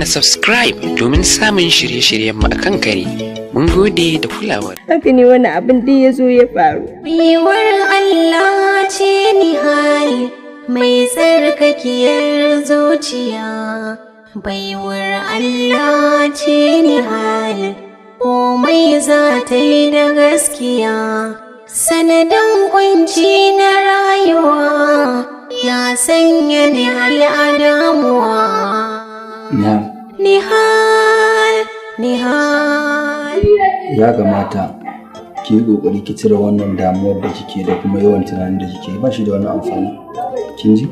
Danna subscribe domin samun shirye-shiryenmu a kan kare. Mun gode da kulawar. Haka ne, wani abin duk ya zo ya faru. Baiwar Allah ce Nihal mai tsarkakiyar zuciya. Baiwar Allah ce Nihal, komai za ta yi da gaskiya. Sanadin kunci na rayuwa ya sanya Nihal a damuwa. Nihal, Nihal, Nihal. ya kamata ki yi ƙoƙari ki cire wannan damuwar da kike da kuma yawan tunanin da kike, ba shi da wani amfani. Kin ji?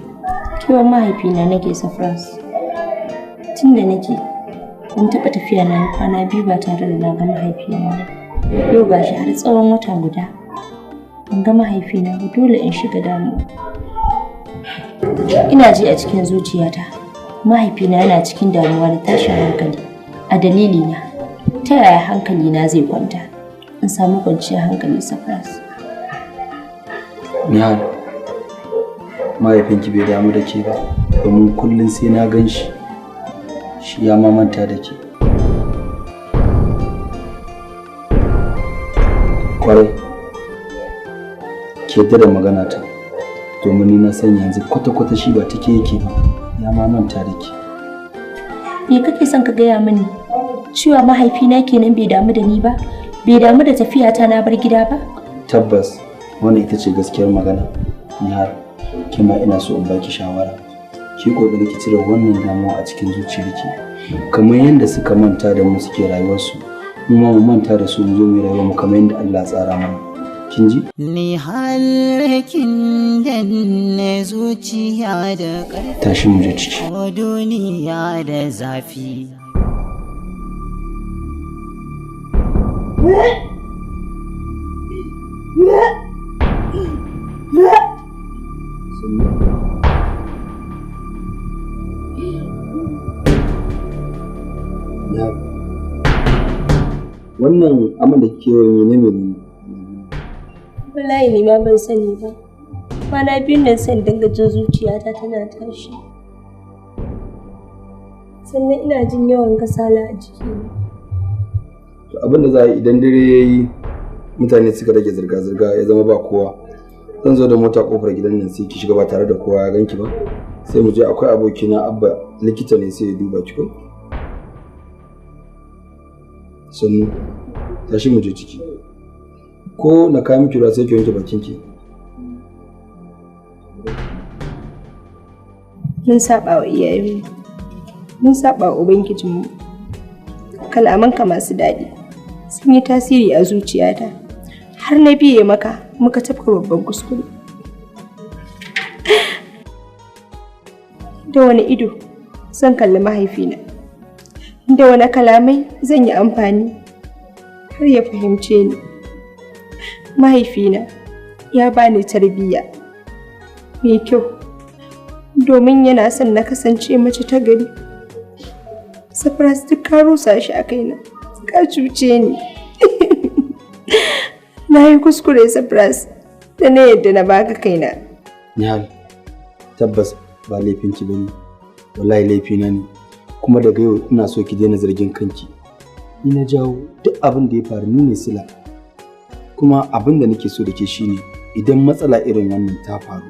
Kiwon mahaifina nake, Safras. Tun da nake, ban taɓa tafiya na yi kwana 2 ba tare da na ga mahaifina ba. Yau gashi har tsawon wata guda ban ga mahaifina ba, dole in shiga damuwa. Ina ji a cikin zuciyata, mahaifina yana cikin damuwa da tashin hankali a dalilina. Ta yaya hankalina zai kwanta? In samu kwanciyar hankali, Safras. Nihal, mahaifinki bai damu da ke ba, domin kullum sai na gan shi, shi ya ma manta da ke. Kwarai, ki yadda da magana ta, domin ni na san yanzu kwata-kwata shi ba take yake ba, ya ma manta da ke. Me kake son ka gaya mini? Cewa mahaifina kenan bai damu da ni ba? Bai damu da tafiyata na bar gida ba? Tabbas, wannan ita ce gaskiyar magana. Nihal, ke ma ina so in baki shawara. Ki kokari ki cire wannan damuwa a cikin zuciyarki. Kamar yadda suka manta da mu suke rayuwarsu, mu ma mu manta da su, mu zo mu yi rayuwar mu kamar yadda Allah ya tsara mana. Kin ji? Ni halkin danne zuciya da ƙarfi. Tashi mu je ciki. Ko duniya da zafi. Nihal, wannan aman da kike yawan yi na menene? Wallahi ni ma ban sani ba. Kwana biyun nan sai in dinga jin zuciyata tana tashi. Sannan ina jin yawan kasala a jikina. To, abin da za a yi, idan dare ya yi, mutane suka rage zirga-zirga, ya zama ba kowa. Zan zo da mota kofar gidan nan, sai ki shiga ba tare da kowa ya ganki ba. Sai mu je, akwai abokina Abba, likita ne, sai ya duba ki ko? Sannu, tashi mu je ciki. Ko na kawo miki ruwa sai ki wanke bakinki. Mun saba wa iyayenmu. Mun saba wa Ubangijinmu. Kalamanka masu daɗi sun yi tasiri a zuciyata. Har na biye maka, muka tafka babban kuskure. Da wani ido zan kalli mahaifina. Da wani kalamai zan yi amfani har ya fahimce ni. Mahaifina ya bani tarbiyya mai kyau domin yana son na kasance mace ta gari. Safras, duk ka rusa shi a kaina, ka cuce ni. Na yi kuskure, Safras, da na yadda na baka kaina. Nihal, tabbas ba laifinki ba ne, wallahi laifina ne. Kuma daga yau ina so ki daina zargin kanki. Ni na jawo duk abin da ya faru, ni ne sila. Kuma abin da nake so da ke shine, idan matsala irin wannan ta faru,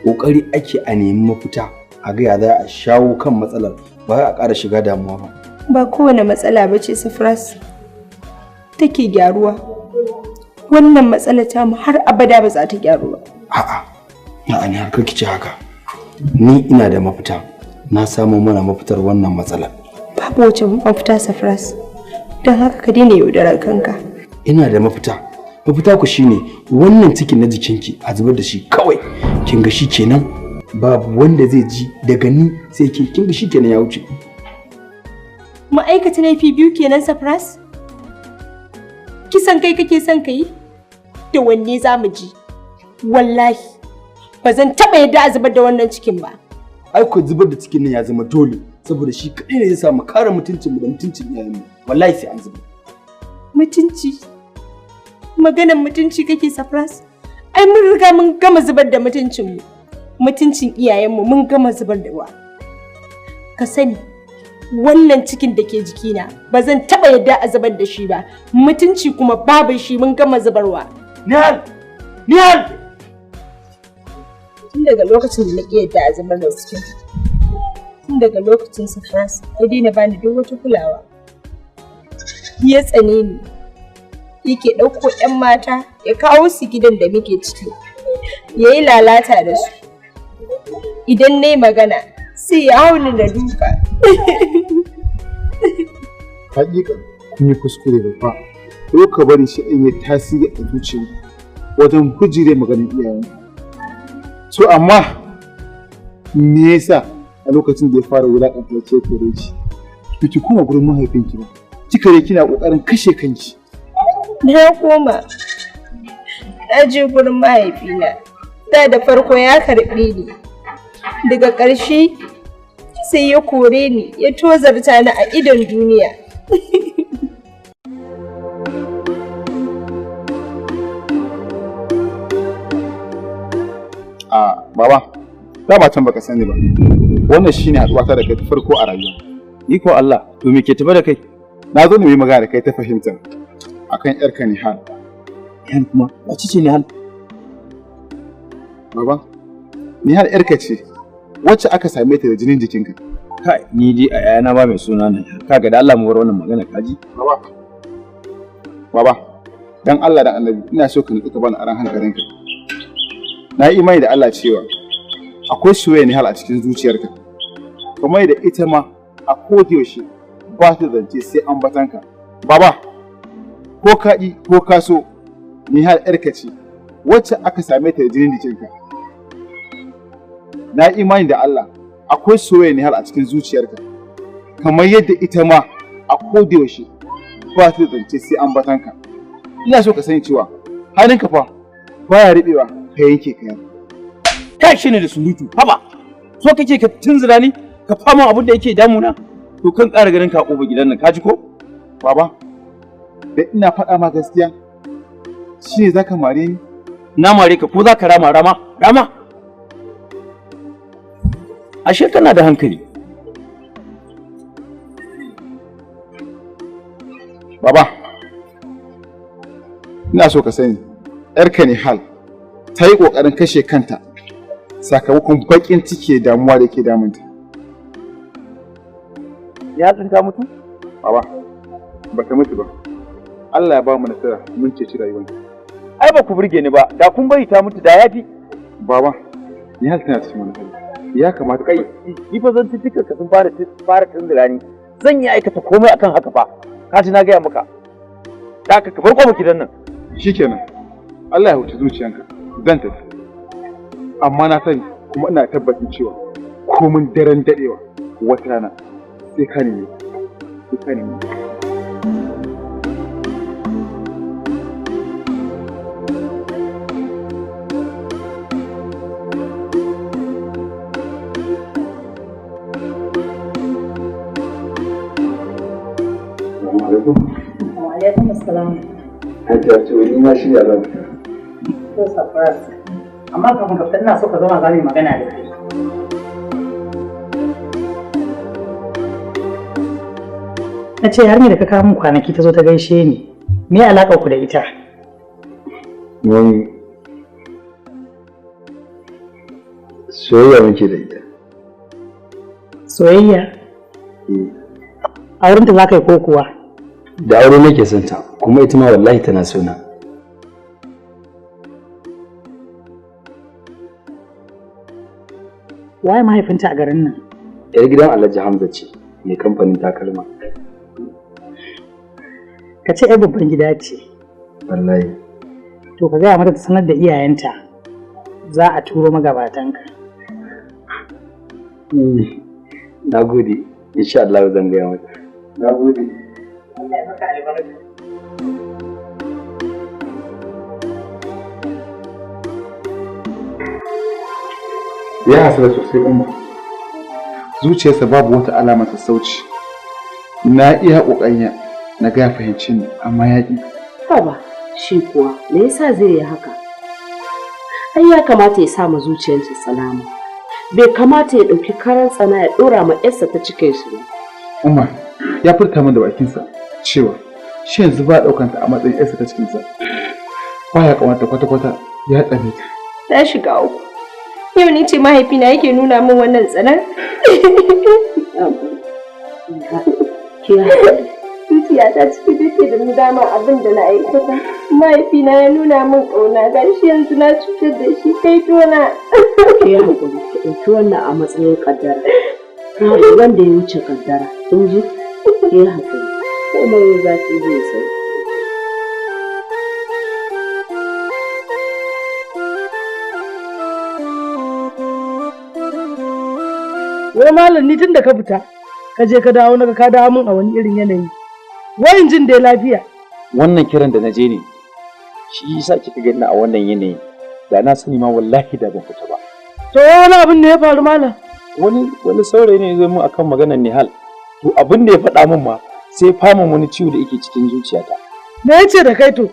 ƙoƙari ake a nemi mafita, a ga ya za a shawo kan matsalar, ba wai a ƙara shiga damuwa ba. Ba kowane matsala ba ce, Safras, take gyaruwa. Wannan matsala ta mu har abada ba za ta gyaru ba. A'a, a'a ni har ki ce haka. Ni ina da mafita. Na samo mana mafitar wannan matsalar. Babu wace mafita, Safras. Don haka ka daina yaudarar kanka. Ina da mafita. Mafita ku shine wannan cikin na jikinki a zubar da shi kawai. Kin ga shi kenan, babu wanda zai ji daga ni sai ke. Kin ga shi kenan ya wuce. Ma'aikata laifi biyu kenan, Safras? Kisan kai kake son ka yi? Da wanne za mu ji? Wallahi, ba zan taɓa yadda a zubar da wannan cikin ba. Ai ku zubar da cikin nan ya zama dole, saboda shi kaɗai ne zai sa mu kare mutuncinmu da mutuncin iyayenmu. Wallahi sai an zubar. Mutunci. Maganan mutunci kake, Safras? Ai mun riga mun gama zubar da mutuncinmu. Mutuncin iyayenmu mun gama zubar da wa. Ka sani, Wannan cikin da ke jikina ba zan taɓa yadda a zubar da shi ba. Mutunci kuma babu shi, mun gama zubarwa. Nihal! Nihal! Tun daga lokacin da na ƙi yadda a zubar da cikin, tun daga lokacin Safras ya daina bani duk wata kulawa. Ya tsane ni. Yake ɗauko 'yan mata ya kawo su gidan da muke ciki, ya yi lalata da su. Idan na yi magana sai ya hau ni da duka. Hakika kun yi kuskure babba. Ko ka bari shi in yi tasiri a zuciya wajen hujire maganin iyayen. To amma me yasa a lokacin da ya fara wulaƙanta ke kore shi, biki koma gurin mahaifinki ba? Kika dai kina ƙoƙarin kashe kanki. Na koma. Na je gurin mahaifina. Da farko ya karɓe ni. Daga ƙarshe sai ya kore ni, ya tozarta ni a idon duniya. A baba, dama can baka sani ba. Wannan shine haɗuwata da kai ta farko a rayuwa. Iko Allah, to me ke tafe da kai? Na zo ne mu yi magana da kai ta fahimta akan yarka Nihal. Nihal kuma, wace ce Nihal? Baba, Nihal yarka ce wacce aka same ta da jinin jikinka. Kai, ni dai a yayana ba mai suna nan. Kaga da Allah mu bar wannan magana kaji. Baba, baba, dan Allah da Annabi ina so ka nutsu ka bani aran hankalinka. Na yi imani da Allah cewa akwai soyayya Nihal a cikin zuciyarka. Kamar da ita ma a kodayaushe ba ta zance sai an batanka. Baba, ko ka ƙi ko ka so, Nihal yarka ce wacce aka same ta da jinin jikinka. Na yi imani da Allah akwai soyayya Nihal a cikin zuciyarka. Kamar yadda ita ma a kodayaushe ba ta zance sai an batanka. Ina so ka sani cewa hannunka fa baya riɓewa ka yanke ka yanke. Kai shi ne da surutu, haba. So kake ka tunzura ni, ka fama abin da yake damuna? To kan ƙara ganin ka ƙofar gidan nan, ka ji ko? Baba, da ina faɗa ma gaskiya shi ne za ka mare ni? Na mare ka ko za ka rama rama rama? Ashe kana da hankali. Baba, ina so ka sani, ‘yarka Nihal ta yi ƙoƙarin kashe kanta sakamakon baƙin ciki da damuwa da ke damunta. Ya tsinta mutu? Baba, ba ta mutu ba. Allah ya ba mu nasara mun ceci rayuwanta. Ai ba ku burge ni ba, da kun bari ta mutu da yafi. Baba, Nihal tana cikin wani hali. Ya kamata kai, ni fa zan tuka ka sun fara tunzura ni. Zan yi aikata komai akan haka fa. Ka ji na gaya maka. Da ka bar kofar gidan nan. Shikenan. Allah ya huci zuciyanka. Zan tafi. Amma na sani kuma ina tabbacin cewa komin daren dadewa wata rana sai ka nemi. Sai ka nemi. Wa alaikum assalam. Hajiya, to ni na shirya zan fita. To Safras. Amma kafin ka fita ina so ka zauna za mu yi magana da kai. Na ce har da ka kawo min kwanaki ta zo ta gaishe ni. Me alaƙar ku da ita? Mun soyayya muke da ita. Soyayya? A wurinta za ka yi ko kuwa? Da aure nake son ta, kuma ita ma wallahi tana so na. Waye mahaifinta a garin nan? Yar gidan Alhaji Hamza ce, mai kamfanin takalma. Ka ce 'yar babban gida ce. Wallahi. To ka gaya mata ta sanar da iyayenta. Za a turo magabatanka. Na gode, insha Allah zan gaya mata. Na gode. Allah ya maka albarka. Ya hasala sosai Umma. Zuciyarsa babu wata alama sassauci. Na iya ƙoƙarina na ga ya fahimci ni amma ya ƙi. Haba, shi kuwa me yasa zai yi haka? Ai ya kamata ya sa ma zuciyarsa salama. Bai kamata ya ɗauki karan tsana ya ɗora ma ƴarsa ta cikin shi ba. Umar ya furta min da bakinsa cewa shi yanzu ba ɗaukanta a matsayin yarsa ta cikinsa. Baya kamata kwata-kwata ya tsane ta. Na shiga uku. Yau ni ce mahaifina yake nuna min wannan tsanar. Zuciya ta ciki take da nadama abin da na aikata. Mahaifina ya nuna min ƙauna gashi yanzu na cutar da shi kai tona. Ki haƙuri, ki ɗauki wannan a matsayin ƙaddara. Babu wanda ya wuce ƙaddara, kin ji? Ki haƙuri. Komai zafi zai sauki. Wai malam ni tun da ka fita ka je ka dawo naga ka dawo min a wani irin yanayi. Wayin jin dai lafiya. Wannan kiran da na je ne shi yasa kika gani a wannan yanayi. Da na sani ma wallahi da ban fita ba. To wani abin da ya faru malam? Wani saurayi ne ya zo min akan maganar Nihal. To abin da ya faɗa min ma sai famin wani ciwo da yake cikin zuciyata. Me yace da kai to?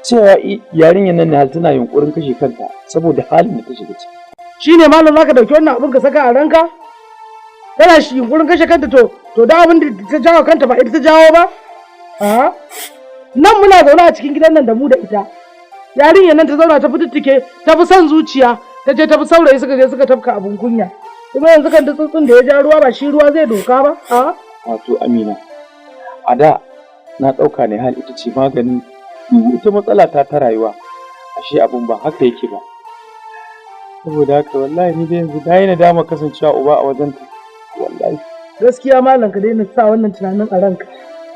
Cewa yarinyar nan Nihal tana yunkurin kashe kanta saboda halin da ta shiga ciki. Shine malam zaka dauki wannan abin ka saka a ranka? Tana shi yunkurin kashe kanta to da abin da ta jawo kanta ba ita ta jawo ba? A nan muna zaune a cikin gidan nan da mu da ita. Yarinyar nan ta zauna ta fituttuke ta fi son zuciya ta je ta fi saurayi suka je suka tafka abin kunya. Kuma yanzu kan tsuntsun da ya ja ruwa ba shi ruwa zai doka ba? A wato Amina, a da na ɗauka Nihal ita ce maganin ita matsala ta ta rayuwa. Ashe abin ba haka yake ba. Saboda haka wallahi ni dai yanzu na yi nadama kasancewa uba a wajenta. Wallahi. Gaskiya malam ka daina sa wannan tunanin a ranka.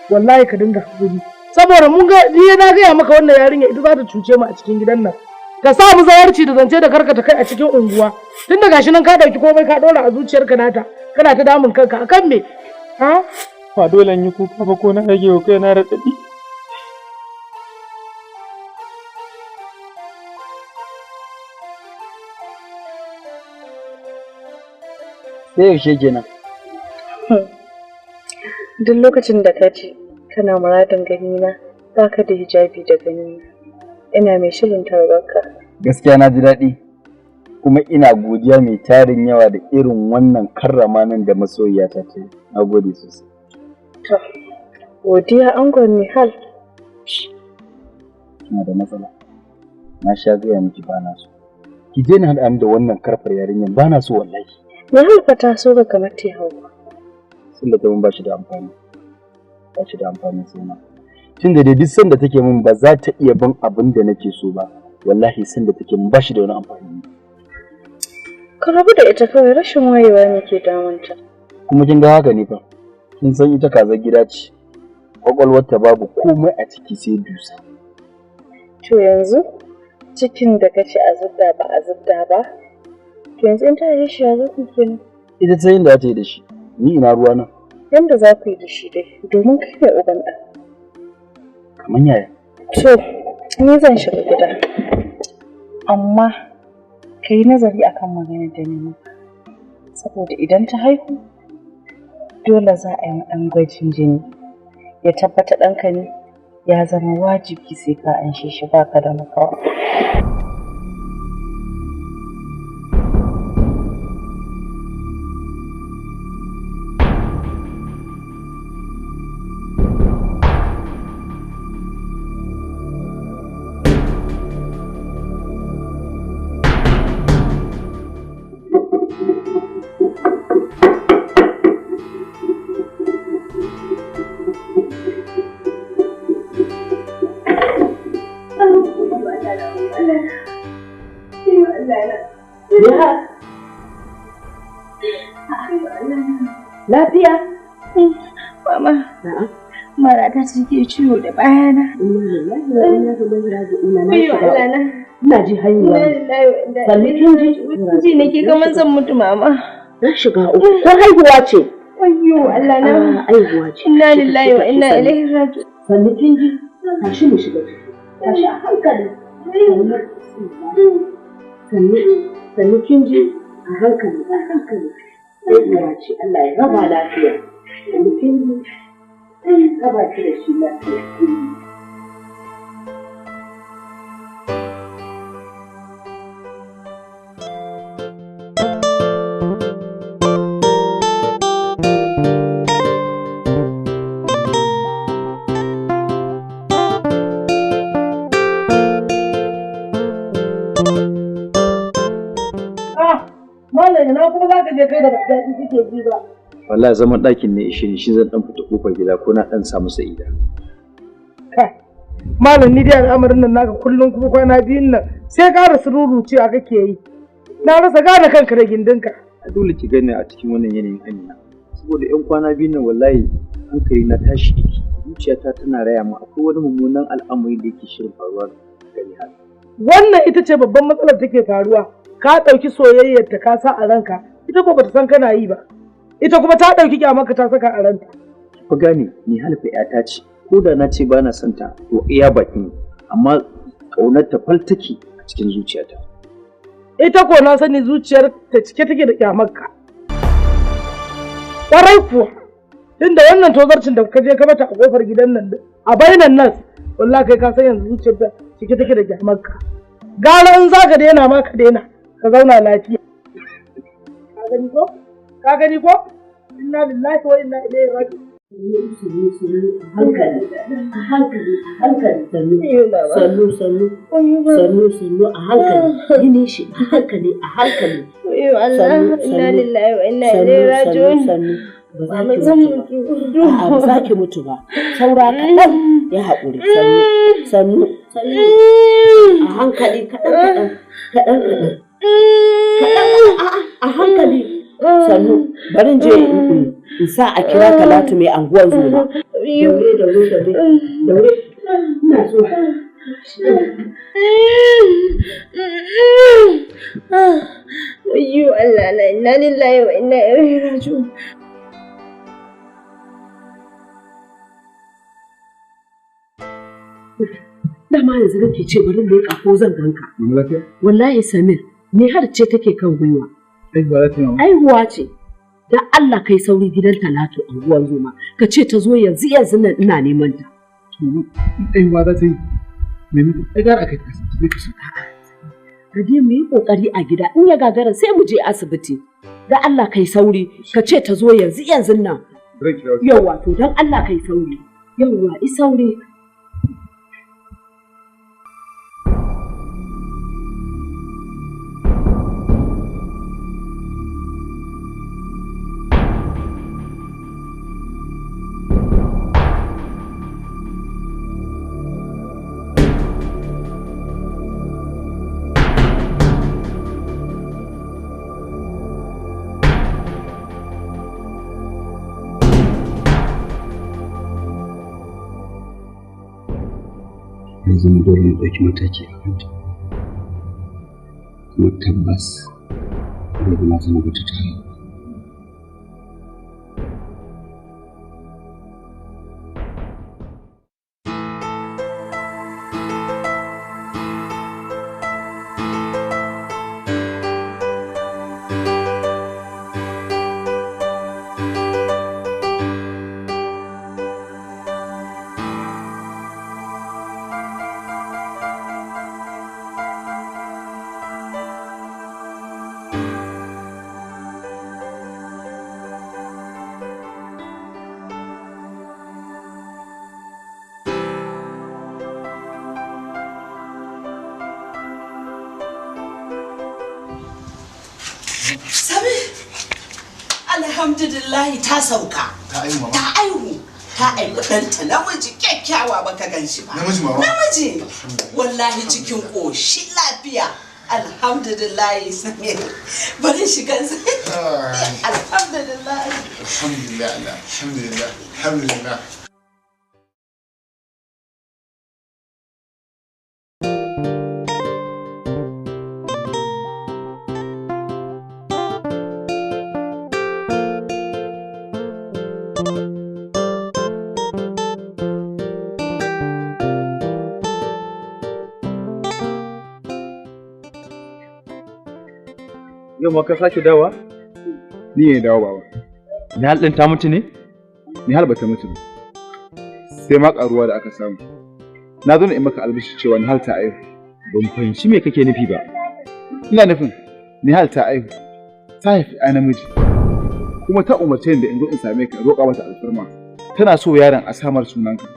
Wallahi ka dinga hakuri. Saboda mun ga ni na gaya maka wannan yarinya ita za ta cuce mu a cikin gidan nan. Ka sa mu zawarci da zance da karkata kai a cikin unguwa. Tun da gashi nan ka dauki komai ka dora a zuciyarka nata. Kana ta damun kanka akan me? Ha? Ba dole in yi kuka ba ko na rage wa kaina raɗaɗi. Sai yaushe kenan? Duk lokacin da ka ji kana muradin ganina, ba ka da hijabi da ganina. Ina mai shirin tarbarka. Gaskiya na ji daɗi, kuma ina godiya mai tarin yawa da irin wannan karrama nan da masoyiyata ta yi. Na gode sosai. To, godiya angon Nihal. Kina da matsala. Na sha gaya miki ba na so. Ki daina haɗa ni da wannan karfar yarinyar ba na so wallahi. Nihal fa ta so ka kamar ta hauka. Sun da ta mun ba shi da amfani. Ba shi da amfani sai ma. Tun da dai duk sanda take mun ba za ta iya ban abin da nake so ba. Wallahi sanda take mun ba shi da wani amfani. Ka rabu da ita kawai rashin wayewa ne ke damunta. Kuma kin ga haka ne fa. Kin san ita kazar gida ce. Kwakwalwarta babu komai a ciki sai dusa. To yanzu cikin da kace a zubda ba a zubda ba. To yanzu in ta yi shi ya za ku kenan? Ita ta yin da ta yi da shi. Ni ina ruwa nan. Yanda za ku yi da shi dai domin kai ne uban ɗan. Kaman yaya? To ni zan shiga gida. Amma ka yi nazari akan maganar da ni maka. Saboda idan ta haihu dole za a yi ɗan gwajin jini. Ya tabbata ɗanka ne ya zama wajibi sai ka anshe shi baka da makawa. Lafiya? Mama, mara ta take ciwo da bayana. Ina ji haihuwa. Sannu kin ji? Ji nake kamar zan mutu mama. Na shiga uku. Ko haihuwa ce? Wayyo Allah na. Haihuwa ce. Inna lillahi wa inna ilaihi raji'un. Sannu kin ji? Tashi mu shiga ciki. Tashi a hankali. Sannu sannu kin ji? A hankali a hankali. Haihuwa ce Allah ya raba lafiya. Sannu kin ji? Raba ki da shi lafiya. nake ji ba. Wallahi zaman ɗakin ne ishe ni, shi zan ɗan fita kofar gida ko na ɗan samu sa'ida. Kai, malam ni dai al'amarin nan naka kullum kuma kwana biyun nan sai ƙara sururucewa kake yi. Na rasa gane kanka da gindinka. Dole ki gani a cikin wannan yanayin Amina. Saboda 'yan kwana biyun nan wallahi hankali na tashi yake. Zuciyata tana raya mu akwai wani mummunan al'amari da yake shirin faruwa ga Nihal. Wannan ita ce babban matsalar take faruwa. Ka ɗauki soyayyar ta ka sa a ranka, ita ko bata san kana yi ba. Ita kuma ta ɗauki kyamarka ta saka a ranta. Ku gane Nihal fa 'yata ce, ko da na ce ba na son ta to iya baki ne, amma ƙaunar ta fal take a cikin zuciyata. Ita ko na sani zuciyar ta cike take da kyamarka. Ƙwarai kuwa, tunda wannan tozarcin da ka je ka mata a kofar gidan nan a bainan nan, wallahi kai ka san yanzu zuciyar ta cike take da kyamarka. Gara in za ka daina ma ka daina, ka zauna lafiya. Ka gani ko? Ka gani ko? Inna lillahi wa inna ilaihi raji'un. Sannu sannu a hankali a hankali a hankali sannu sannu sannu sannu sannu a hankali yi nishi a hankali a hankali Allah, inna lillahi wa inna ilaihi raji'un. Sannu ba za ki mutu ba, a'a ba za ki mutu ba, saura kaɗan, ya haƙuri, sannu sannu sannu a hankali kaɗan kaɗan kaɗan kaɗan kaɗan, a hankali sannu, bari je in sa a kira Talatu mai anguwar zoma. Daure daure daure daure ina zuwa. Wayyo Allah na, inna lillahi wa inna ilaihi raji'un. Dama yanzu nake ce bari leƙa ko zan ganka. Lafiya? Wallahi Samir, ni har ce take kan gwiwa. Aihuwa za ta yi mama? Aihuwa ce. Dan Allah kai sauri gidan Talatu anguwar zoma. Ka ce ta zo yanzu yanzu nan ina neman ta. Aihuwa za ta yi. Mene? Ai gara aka yi asibiti zai fi so. Ka dai mu yi kokari a gida in ya gagara sai mu je asibiti. Dan Allah kai sauri ka ce ta zo yanzu yanzu nan. Zan kira wata. Yawwa to dan Allah kai sauri. Yawwa i sauri. Ya zama dole mu ɗauki mataki a kanta. Kuma tabbas gobe na zama bata ta haihu. Sami, alhamdulillahi ta sauka. Ta aihu mama? Ta aihu. Ta aihu ɗanta namiji kyakkyawa baka gan shi ba. Namiji mama? Namiji. Wallahi cikin ƙoshin lafiya. Alhamdulillahi Samir. Bari shiga. Alhamdulillah. Alhamdulillah Allah, alhamdulillah, alhamdulillah. Yau ma ka sake dawa? Ni ne dawo baba. Nihal ɗin ta mutu ne? Nihal bata mutu ba. Sai ma ƙaruwa da aka samu. Na zo ne in maka albishi cewa Nihal ta aihu. Ban fahimci me kake nufi ba. Ina nufin Nihal ta aihu. Ta haifi ɗa namiji. Kuma ta umarce ni da in zo in same ka in roƙa mata alfarma. Tana so yaron a samar sunanka.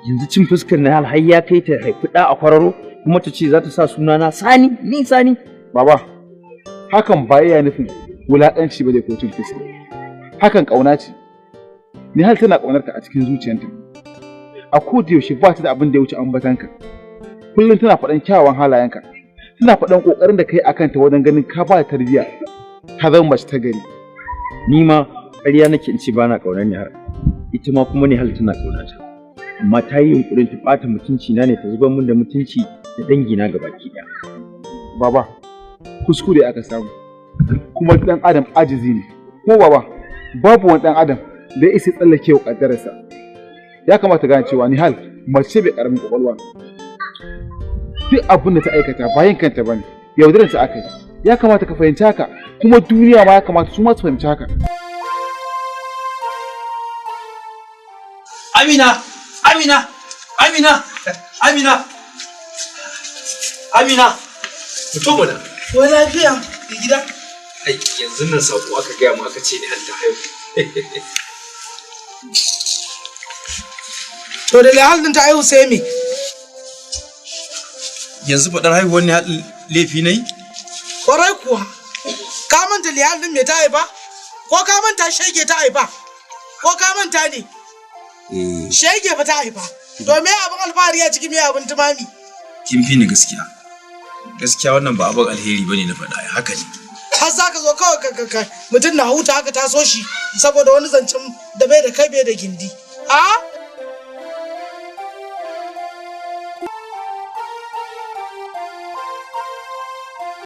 Yanzu cin fuskar Nihal har ya kai ta haifi ɗa a kwararo kuma ta ce za ta sa sunana Sani, ni Sani. Baba, hakan ba iya nufin wulaƙanci ba da ko cin fuska. Hakan ƙauna ce. Nihal tana ƙaunar ka a cikin zuciyarta. A koda yaushe ba ta da abin da ya wuce ambatanka. Kullum tana faɗan kyawawan halayenka. Tana faɗan ƙoƙarin da kai akan ta wajen ganin ka ba ta tarbiyya. Ta zama mace ta gari. Ni ma ƙarya nake in ce bana ƙaunar Nihal. Ita ma kuma Nihal tana ƙaunata. Amma ta yi yunƙurin ta ɓata mutunci na ne, ta zubar min da mutunci da dangina gabaki ɗaya. Baba, kuskure aka samu. Kuma ɗan adam ajizi ne. Kuma baba, babu wani ɗan adam da ya isa tsallake wa ƙaddararsa. Ya kamata gane cewa Nihal mace mai ƙaramin ƙwaƙwalwa. Duk abin da ta aikata bayan kanta bane, yaudararta aka yi. Ya kamata ka fahimci haka, kuma duniya ma ya kamata su ma su fahimci haka. Amina! Amina! Amina! Amina! Amina! Fito mana. Wai lafiya, mai gida? Ai, yanzu nan sako aka gaya mu aka ce ni har ta haihu. To da Nihal din ta haihu sai me? Yanzu faɗar haihuwar ne laifi na yi? Kwarai kuwa. Ka manta Nihal din me ta haifa? Ko ka manta shege ta haifa? Ko ka manta ne? Shege fa ta haifa. To me abin alfahari a ciki, me abin tumami? Kin fi ni gaskiya. Gaskiya wannan ba abin alheri bane na faɗa, haka ne. Har za ka zo kawai ka mutum na huta haka taso shi saboda wani zancen da bai da kai bai da gindi. A?